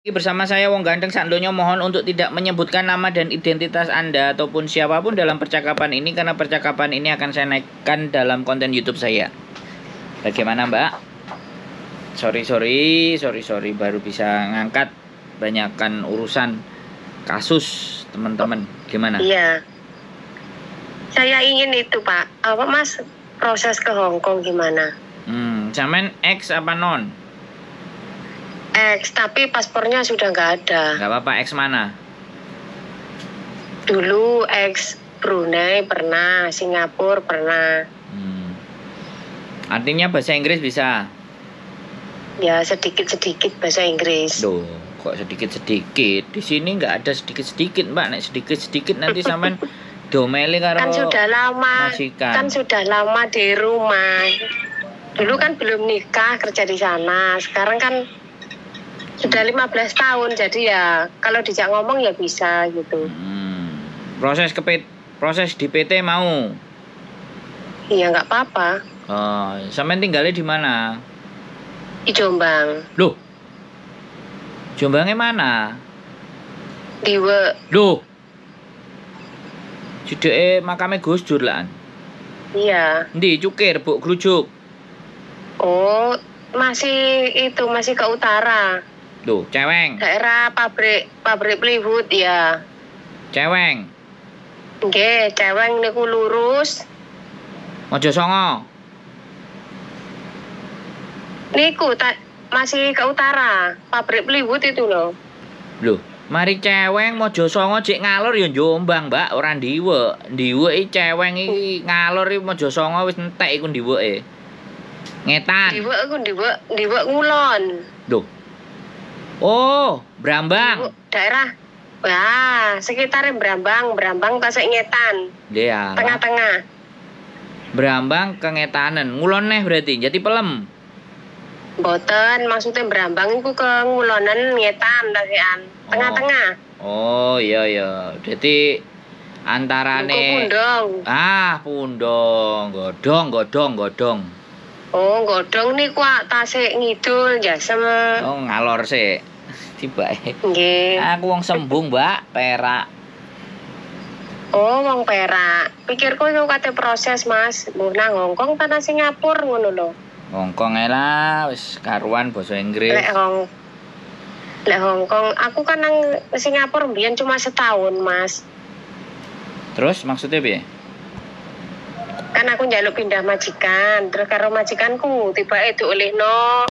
Bersama saya Wong Ganteng Sandonyo, mohon untuk tidak menyebutkan nama dan identitas Anda ataupun siapapun dalam percakapan ini karena percakapan ini akan saya naikkan dalam konten YouTube saya. Bagaimana, Mbak? Sorry, sorry, sorry, sorry, baru bisa ngangkat, banyakkan urusan kasus teman-teman. Gimana? Iya. Saya ingin itu, Pak. Apa, Mas, proses ke Hong Kong gimana? Sampean eks apa non? Eks, tapi paspornya sudah nggak ada. Nggak apa-apa, eks mana? Dulu eks Brunei pernah, Singapura pernah. Artinya bahasa Inggris bisa? Ya, sedikit-sedikit bahasa Inggris. Duh, kok sedikit-sedikit? Di sini nggak ada sedikit-sedikit, Mbak. Nek sedikit-sedikit nanti sampean diomeli karo Kan sudah lama, majikan. Kan sudah lama di rumah. Dulu kan belum nikah kerja di sana. Sekarang kan sudah 15 tahun, jadi ya kalau dijak ngomong ya bisa gitu. Proses di PT mau? Iya, nggak apa-apa. Oh, sampean tinggalnya di mana? Di Jombang. Loh. Jombangnya mana? Di Loh. Cedeke makame Gus Dur lah. Iya. Ndi Cukir, Bu Grujuk? Oh, masih itu, masih ke utara. Loh, Ceweng. Daerah pabrik pabrik plywood ya. Ceweng. Nggih, Ceweng niku lurus. Mojosongo. Niku tak masih ke utara, pabrik plywood itu loh. Loh, mari Ceweng Mojosongo jek ngalor ya Jombang, Mbak, ora Ndiwek. Ndiwek iki Ceweng iki ngalor iki Mojosongo wis entek iku Ndiweke. Ngetan. Ndiwek iku Ndiwek, Ndiwek ngulon. Loh. Oh, Brambang. Ndiwek daerah. Wah, sekitar Brambang, Brambang tasik ngetan. Iya. Tengah-tengah. Brambang ke ngetanen, ngulon neh berarti, Jati Pelem. Mboten, maksudnya Brambang iku ke ngulonan ngetan tasikan. Tengah-tengah. Oh, iya iya. Jadi Engko antarane Pundong. Ah, Pundong, Godong, Godong, Godong. Oh, Godong niku tasik ngidul Jasem. Oh, ngalor sik. Tibake. Nggih. Aku wong Sembung, Mbak, Perak. Oh, wong Perak. Pikirku iku kate proses, Mas. Mbuh nang Hongkong ta nang Singapura ngono lho. Hongkong ae lah, wis karuan basa Inggris. Lek Hongkong, aku kan nang Singapura mbiyen cuma setahun, Mas. Terus maksudnya piye? Kan aku njaluk pindah majikan, terus karo majikanku tibake diolehno